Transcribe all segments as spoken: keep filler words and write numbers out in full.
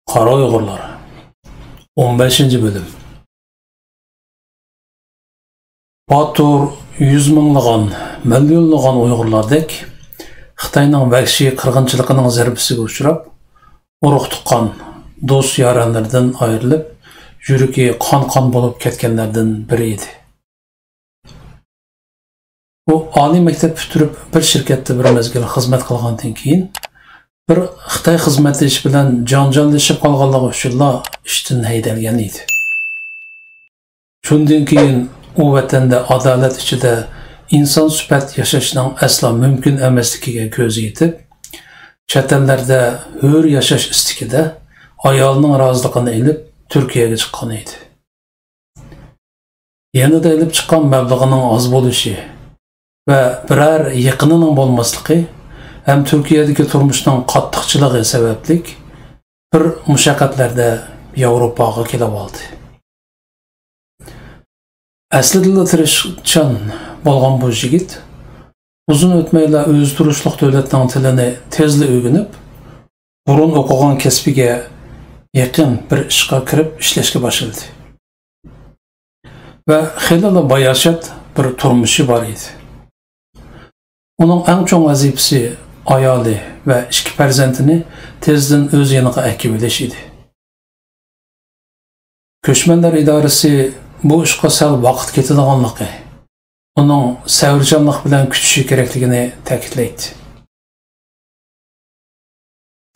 قارا ئۇيغۇرلار. ئون بەشىنچى بۆلۈم. باتۇر يۈز مىڭلىغان، مىليونلىغان ئۇيغۇرلاردەك خىتاينىڭ ۋەھشىي قىرغىنچىلىقىنىڭ زەربىسىگە ئۇچراپ، ئۇرۇق-تۇغقان، دوست-يارەنلىرىدىن ئايرىلىپ، يۈرىكى قان-قان بولۇپ كەتكەنلەردىن بىرى ئىدى. ئۇ ئالىي مەكتەپ پۈتتۈرۈپ، بىر شىركەتتە بىر مەزگىل خىزمەت قىلغاندىن كېيىن، بىر خىتاي خىزمەتدىشى بىلەن جاڭجاللىشىپ قالغانلىقى ئۈچۈنلا ئىشتىن ھەيدەلگەن ئىدى. شۇندىن كېيىن ئۇ ۋەتەندە ئادالەت ئىچىدە ئىنسان سۈپەت ياشاشنىڭ ئەسلا مۇمكىن ئەمەسلىكىگە كۆزى يېتىپ، چەت ئەللەردە ھۆر ياشاش ئىستىكىدە ئايالىنىڭ رازىلىقىنى ئېلىپ، تۈركىيەگە چىققان ئىدى. يېنىدا ئېلىپ چىققان مەبلىغىنىڭ ئاز بولۇشى ۋە بىرەر يېقىنىنىڭ بولماسلىقى ھەم تۈركىيەدىكى تۇرمۇشنىڭ قاتتىقچىلىقى سەۋەبلىك بىر مۇشەققەتلەردە ياۋروپاغا كېلىۋالدى. ئەسلىدىلا تىرىشچان بولغان بۇ يىگىت ئۇزۇن ئۆتمەيلا ئۆزى تۇرۇشلۇق دۆلەتنىڭ تىلىنى تېزلا ئۆگىنىپ، بۇرۇن ئوقۇغان كەسپىگە يېقىن بىر ئىشقا كىرىپ ئىشلەشكە باشلىدى. ۋە خېلىلا باياشات بىر تۇرمۇشى بار ئىدى. ئۇنىڭ ئەڭ چوڭ ۋەزىپىسى ئايالى ۋە ئىككى پەرزەنتىنى تېزدىن ئۆز يېنىغا ئەكىۋېلىش ئىدى. كۆچمەنلەر ئىدارىسى بۇ ئىشقا سەل ۋاقىت كېتىدىغانلىقى، ئۇنىڭ سەۋرچانلىق بىلەن كۈتۈشى كېرەكلىكىنى تەكىتلەيتتى.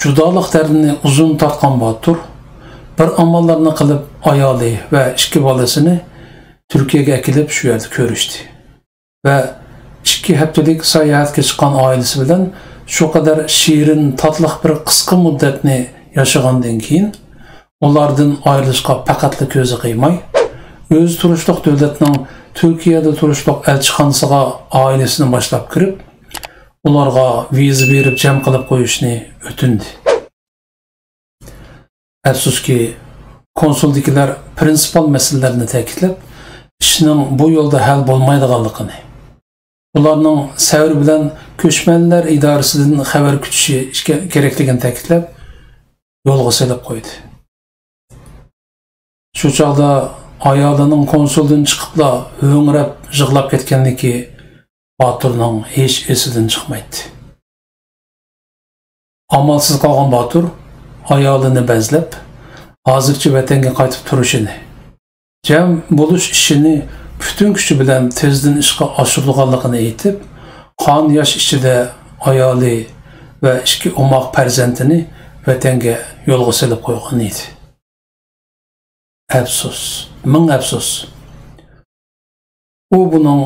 جۇدالىق دەردىنى ئۇزۇن تارتقان باتۇر بىر ئاماللارنى قىلىپ، ئايالى ۋە ئىككى بالىسىنى تۈركىيەگە ئەكېلىپ، شۇ يەردە كۆرۈشتى ۋە ئىككى ھەپتىلىك ساياھەتكە چىققان ئائىلىسى بىلەن شۇ قەدەر شېرىن، تاتلىق بىر قىسقا مۇددەتنى ياشىغاندىن كېيىن، ئۇلاردىن ئايرىلىشقا پەقەتلا كۆزى قىيماي، ئۆزى تۇرۇشلۇق دۆلەتنىڭ تۈركىيەدە تۇرۇشلۇق ئەلچىخانىسىغا ئائىلىسىنى باشلاپ كىرىپ، ئۇلارغا ۋىزا بېرىپ جەم قىلىپ قويۇشنى ئۆتۈندى. ئەپسۇسكى، كونسۇلدىكىلەر پرىنسىپال مەسىلىلەرنى تەكىتلەپ، ئىشنىڭ بۇ يولدا ھەل بولمايدىغانلىقىنى، ئۇلارنىڭ سەۋر بىلەن كۆچمەنلەر ئىدارىسىدىن خەۋەر كۈتۈشى ئىكەن-، كېرەكلىكىنى تەكىتلەپ، يولغا سېلىپ قويدى. شۇ چاغدا ئايالىنىڭ كونسۇلدىن چىقىپلا ھۆڭرەپ يىغلاپ كەتكەنلىكى باتۇرنىڭ ھېچ ئېسىدىن چىقمايتتى. ئامالسىز قالغان باتۇر ئايالىنى بەزلەپ، ھازىرچە ۋەتەنگە قايتىپ تۇرۇشىنى، جەم بولۇش ئىشىنى پۈتۈن كۈچى بىلەن تېزدىن ئىشقا ئاشۇرىدىغانلىقىنى ئېيتىپ، قان ياش ئىچىدە ئايالى ۋە ئىككى ئوماق پەرزەنتىنى ۋەتەنگە يولغا سېلىپ قويغان ئىدى. ئەپسۇس، مىڭ ئەپسۇس! ئۇ بۇنىڭ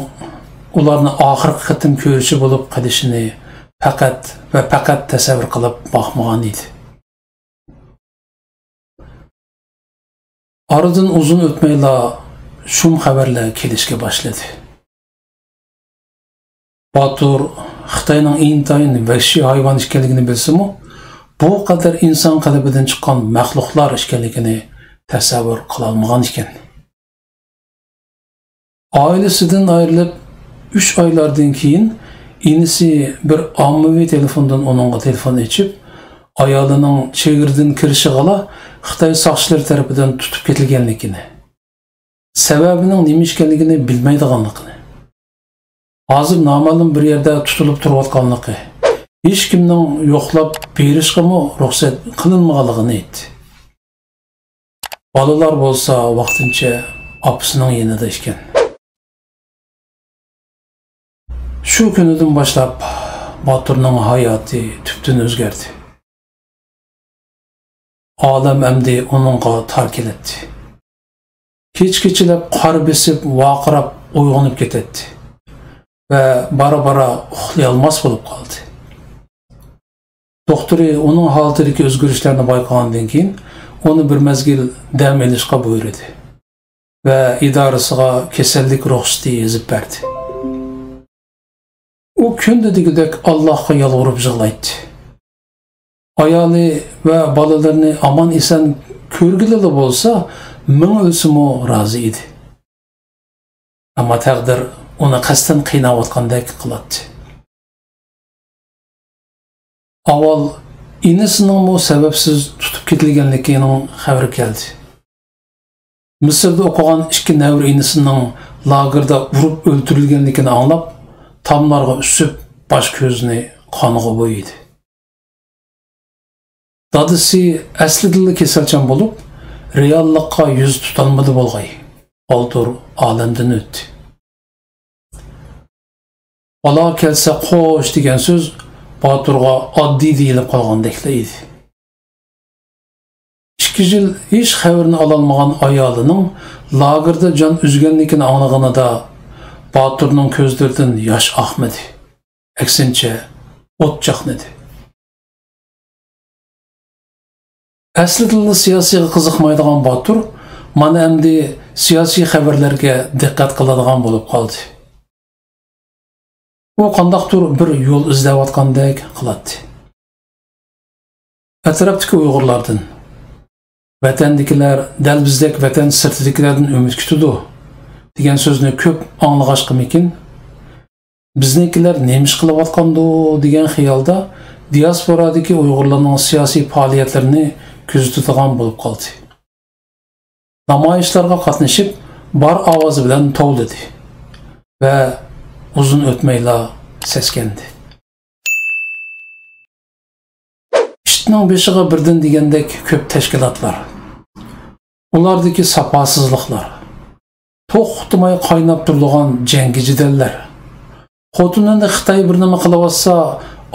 ئۇلارنى ئاخىرقى قېتىم كۆرۈشى بولۇپ قېلىشىنى پەقەت ۋە پەقەت تەسەۋۋۇر قىلىپ باقمىغان ئىدى. ئارىدىن ئۇزۇن ئۆتمەيلا شۇم خەۋەرلەر كېلىشكە باشلىدى. باتۇر خىتاينىڭ ئىنتايىن ۋەھشىي ھايۋان ئىكەنلىكىنى بىلسىمۇ، بۇ قەدەر ئىنسان قەلبىدىن چىققان مەخلۇقلار ئىكەنلىكىنى تەسەۋۋۇر قىلالمىغان ئىكەن. ئائىلىسىدىن ئايرىلىپ ئۈچ ئايلاردىن كېيىن، ئىنىسى بىر ئاممىۋى تېلېفوندىن ئۇنىڭغا تېلېفون ئېچىپ، ئايالىنىڭ چېگرىدىن كىرىشىغىلا خىتاي ساقچىلىرى تەرىپىدىن تۇتۇپ كېتىلگەنلىكىنى، سەۋەبىنىڭ نېمە ئىكەنلىكىنى بىلمەيدىغانلىقىنى، ھازىر نامەلۇم بىر يەردە تۇتۇلۇپ تۇرۇۋاتقانلىقى، ھېچكىمنىڭ يوقلاپ بېرىشقىمۇ رۇخسەت قىلىنمىغانلىقىنى ئېيتتى. بالىلار بولسا ۋاقتىنچە ئاپىسىنىڭ يېنىدا ئىكەن. شۇ كۈنىدىن باشلاپ باتۇرنىڭ ھاياتى تۈپتىن ئۆزگەردى. ئالەم ئەمدى ئۇنىڭغا تار كېلەتتى. كېچە-كېچىلەپ قار بېسىپ، ۋارقىراپ ئويغىنىپ كېتەتتى ۋە بارا-بارا ئۇخلىيالماس بولۇپ قالدى. دوختۇرى ئۇنىڭ ھالىتىدىكى ئۆزگىرىشلەرنى بايقىغاندىن كېيىن، ئۇنى بىر مەزگىل دەم ئېلىشقا بۇيرۇدى ۋە ئىدارىسىغا كېسەللىك رۇخسىتى يېزىپ بەردى. ئۇ كۈندە دېگۈدەك ئاللاھقا يالۋۇرۇپ يىغلايتتى. ئايالى ۋە بالىلىرىنى ئامان-ئېسەن كۆرگىلىلا بولسا، مىڭ ئۆلسىمۇ رازى ئىدى. ئەمما تەقدىر ئۇنى قەستەن قىيناۋاتقاندەك قىلاتتى. ئاۋۋال ئىنىسىنىڭمۇ سەۋەبسىز تۇتۇپ كېتىلگەنلىكىنىڭ خەۋىرى كەلدى. مىسىردا ئوقۇغان ئىككى نەۋرە ئىنىسىنىڭ لاگېردا ئۇرۇپ ئۆلتۈرۈلگەنلىكىنى ئاڭلاپ، تاملارغا ئۈسۈپ، باش-كۆزىنى قانغا بويىدى. دادىسى ئەسلىدىنلا كېسەلچان بولۇپ، رېئاللىققا يۈز تۇتالمىدى بولغاي. بالدۇر ئالەمدىن ئۆتتى. «بالا كەلسە قوش» دېگەن سۆز باتۇرغا ئاددىي دېيىلىپ قالغاندەكلا ئىدى. ئىككى يىل ھېچ خەۋىرىنى ئالالمىغان ئايالىنىڭ لاگېردا جان ئۈزگەنلىكىنى ئاڭلىغىنىدا، باتۇرنىڭ كۆزلىرىدىن ياش ئاقمىدى. ئەكسىنچە، ئوت چاقنىدى. ئەسلىدىنلا سىياسىيغا قىزىقمايدىغان باتۇر مانا ئەمدى سىياسىي خەۋەرلەرگە دىققەت قىلىدىغان بولۇپ قالدى. ئۇ قانداقتۇر بىر يول ئىزدەۋاتقاندەك قىلاتتى. ئەتراپتىكى ئۇيغۇرلاردىن، «ۋەتەندىكىلەر دەل بىزدەك ۋەتەن سىرتىدىكىلەردىن ئۈمىد كۈتىدۇ» دېگەن سۆزنى كۆپ ئاڭلىغاچقىمىكىن، «بىزنىڭكىلەر نېمە ئىش قىلىۋاتقاندۇ؟» دېگەن خىيالدا دىياسپورادىكى ئۇيغۇرلارنىڭ سىياسىي پائالىيەتلىرىنى كۆزىتىدىغان بولۇپ قالدى. نامايىشلارغا قاتنىشىپ، بار ئاۋازى بىلەن توۋلىدى ۋە ئۇزۇن ئۆتمەيلا سەسكەندى. ئىتنىڭ بېشىغا بىردىن دېگەندەك كۆپ تەشكىلاتلار، ئۇلاردىكى ساپاسىزلىقلار، توختىماي قايناپ تۇرىدىغان جەڭگى جېدەللەر، خوتۇنىنى خىتاي بىر نېمە قىلىۋاتسا،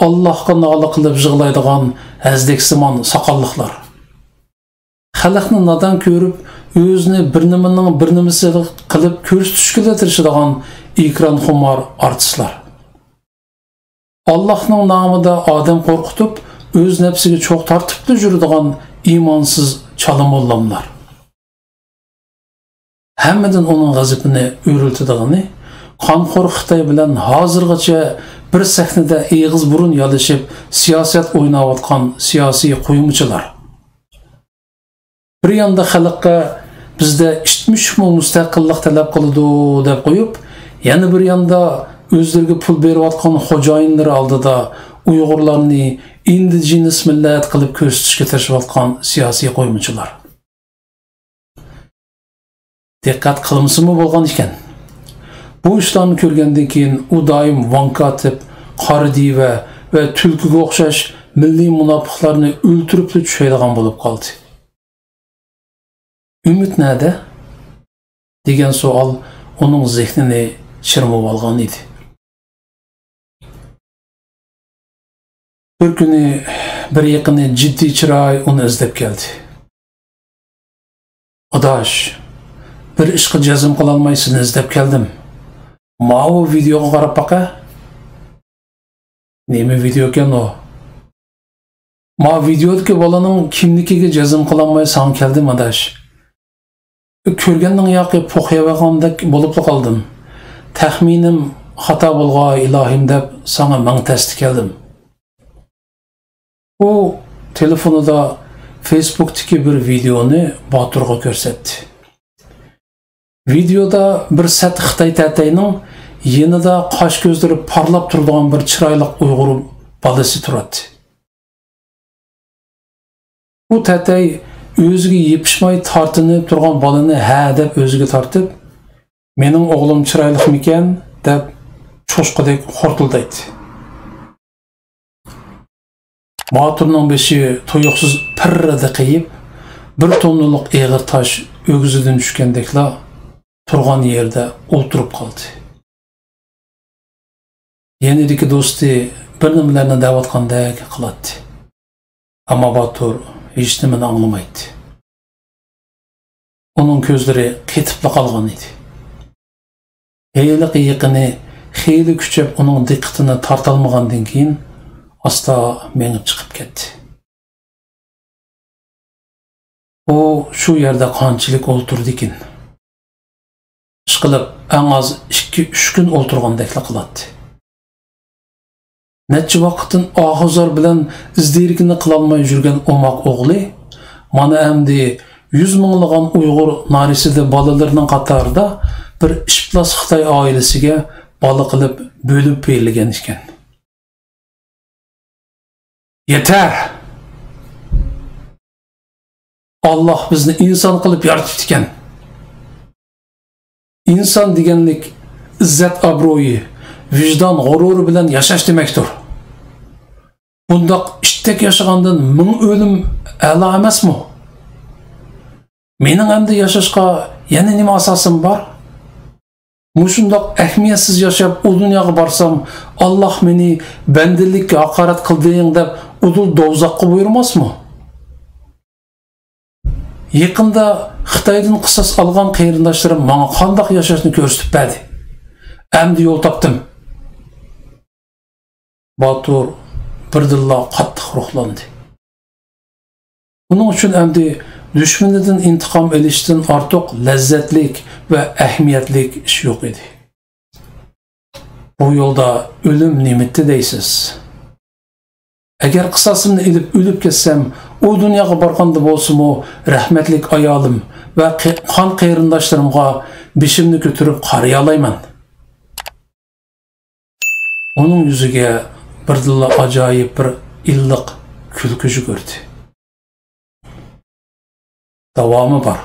ئاللاھقا نالە قىلىپ يىغلايدىغان ھەزدەكسىمان ساقاللىقلار، خەلقنى نادان كۆرۈپ، ئۆزىنى بىر نېمىنىڭ بىر نېمىسى قىلىپ كۆرسىتىشكىلا تىرىشىدىغان ئېكرانخۇمار ئارتىسلار، ئاللاھنىڭ نامىدا ئادەم قورقۇتۇپ، ئۆز نەپسىگە چوغ تارتىپلا يۈرىدىغان ئىمانسىز چالا موللاملار. ھەممىدىن ئۇنىڭ غەزىپىنى ئۆرۈلتىدىغىنى، قانخور خىتاي بىلەن ھازىرغىچە بىر سەھنىدە ئېغىز بۇرۇن يالىشىپ سىياسەت ئويناۋاتقان سىياسىي قويمىچىلار. بىر ياندا خەلققە «بىزدە ئىت مۈشۈكمۇ مۇستەقىللىق تەلەپ قىلىدۇ» دەپ قويۇپ، يەنە بىر ياندا ئۆزلىرىگە پۇل بېرىۋاتقان خوجايىنلىرى ئالدىدا ئۇيغۇرلارنى ئىندىجېنىس مىللەت قىلىپ كۆرسىتىشكە تىرىشىۋاتقان سىياسىي قويمىچىلار. دىققەت قىلمىسىمۇ بولغان ئىكەن. بۇ ئىشلارنى كۆرگەندىن كېيىن ئۇ دائىم ۋاڭكا ئېتىپ، قارا دىۋە ۋە تۈلكىگە ئوخشاش مىللىي مۇناپىقلارنى ئۆلتۈرۈپلا چۈشەيدىغان بولۇپ قالدى. «ئۈمىد نەدە؟» دېگەن سوئال ئۇنىڭ زېھنىنى چىرمىۋالغان ئىدى. بىر كۈنى بىر يېقىنى جىددىي چىراي ئۇنى ئىزدەپ كەلدى. «ئاداش، بىر ئىشقا جەزم قىلالماي سېنى ئىزدەپ كەلدىم. ماۋۇ ۋىدېئوغا قاراپ باقە.» «نېمە ۋىدېئوكەن ئۇ؟» «ما ۋىدېئودىكى بالىنىڭ كىملىكىگە جەزم قىلالماي ساڭا كەلدىم، ئاداش. كۆرگەننىڭ ياقى پوق يەۋالغاندەك بولۇپلا قالدىم. تەخمىنىم خاتا بولغاي ئىلاھىم دەپ ساڭا مىڭ تەستە كەلدىم.» ئۇ تېلېفونىدا فېيسبۇكتىكى بىر ۋىدېئونى باتۇرغا كۆرسەتتى. ۋىدېئودا بىر سەت خىتاي تەتەينىڭ يېنىدا قاش-كۆزلىرى پارلاپ تۇرىدىغان بىر چىرايلىق ئۇيغۇر بالىسى تۇراتتى. بۇ تەتەي ئۆزىگە يېپىشماي تارتىنىپ تۇرغان بالىنى ھە دەپ ئۆزىگە تارتىپ، «مېنىڭ ئوغلۇم چىرايلىقمىكەن؟» دەپ چوشقىدەك خورتۇلدايتتى. باتۇرنىڭ بېشى تۇيۇقسىز پىررىدە قېيىپ، بىر توننىلىق ئېغىر تاش ئۆگزىدىن چۈشكەندەكلا تۇرغان يېرىدە ئولتۇرۇپ قالدى. يېنىدىكى دوستى بىر نېمىلەرنى دەۋاتقاندەك قىلاتتى. ئەمما باتۇر ھېچنېمىنى ئاڭلىمايتتى. ئۇنىڭ كۆزلىرى قېتىپلا قالغان ئىدى. ھېلىقى يېقىنى خېلى كۈچەپ ئۇنىڭ دىققىتىنى تارتالمىغاندىن كېيىن، ئاستا مېڭىپ چىقىپ كەتتى. ئۇ شۇ يەردە قانچىلىك ئولتۇردىكىن؟ ئىشقىلىپ، ئەڭ ئاز ئىككى، ئۈچ كۈن ئولتۇرغاندەكلا قىلاتتى. نەچچە ۋاقىتتىن ئاھۇزار بىلەن ئىز-دېرىكىنى قىلالماي يۈرگەن ئوماق ئوغلى مانا ئەمدى يۈز مىڭلىغان ئۇيغۇر نارەسىدە بالىلىرىنىڭ قاتارىدا بىر ئىپلاس خىتاي ئائىلىسىگە بالا قىلىپ بۆلۈپ بېرىلگەن ئىكەن. «يېتەر! ئاللاھ بىزنى ئىنسان قىلىپ يارىتىپتىكەن. ئىنسان دېگەنلىك ئىززەت-ئابرۇيى، ۋىجدان غۇرۇرى بىلەن ياشاش دېمەكتۇر. بۇنداق ئىتتەك ياشىغاندىن مىڭ ئۆلۈم ئەلا ئەمەسمۇ؟ مېنىڭ ئەمدى ياشاشقا يەنە نېمە ئاساسىم بار؟ مۇشۇنداق ئەھمىيەتسىز ياشاپ ئۇ دۇنياغا بارسام، ئاللاھ مېنى بەندىلىككە ھاقارەت قىلدىڭ دەپ ئۇدۇل دوزاخقا بۇيرۇماسمۇ؟ يېقىندا خىتايدىن قىساس ئالغان قېرىنداشلىرىم ماڭا قانداق ياشاشنى كۆرسىتىپ بەردى. ئەمدى يول تاپتىم. باتۇر بىردىنلا قاتتىق روھلاندى. ئۇنىڭ ئۈچۈن ئەمدى دۈشمىنىدىن ئىنتىقام ئېلىشتىن ئارتۇق لەززەتلىك ۋە ئەھمىيەتلىك ئىش يوق ئىدى. بۇ يولدا ئۆلۈم نېمىتتى دەيسىز؟ ئەگەر قىساسىمنى ئېلىپ ئۆلۈپ كەتسەم، ئۇ دۇنياغا بارغاندا بولسىمۇ رەھمەتلىك ئايالىم ۋە قې-، قان قېرىنداشلىرىمغا بېشىمنى كۆتۈرۈپ قارىيالايمەن. ئۇنىڭ يۈزىگە بىردىنلا ئاجايىپ بىر ئىللىق كۈلكە يۈگۈردى. داۋامى بار.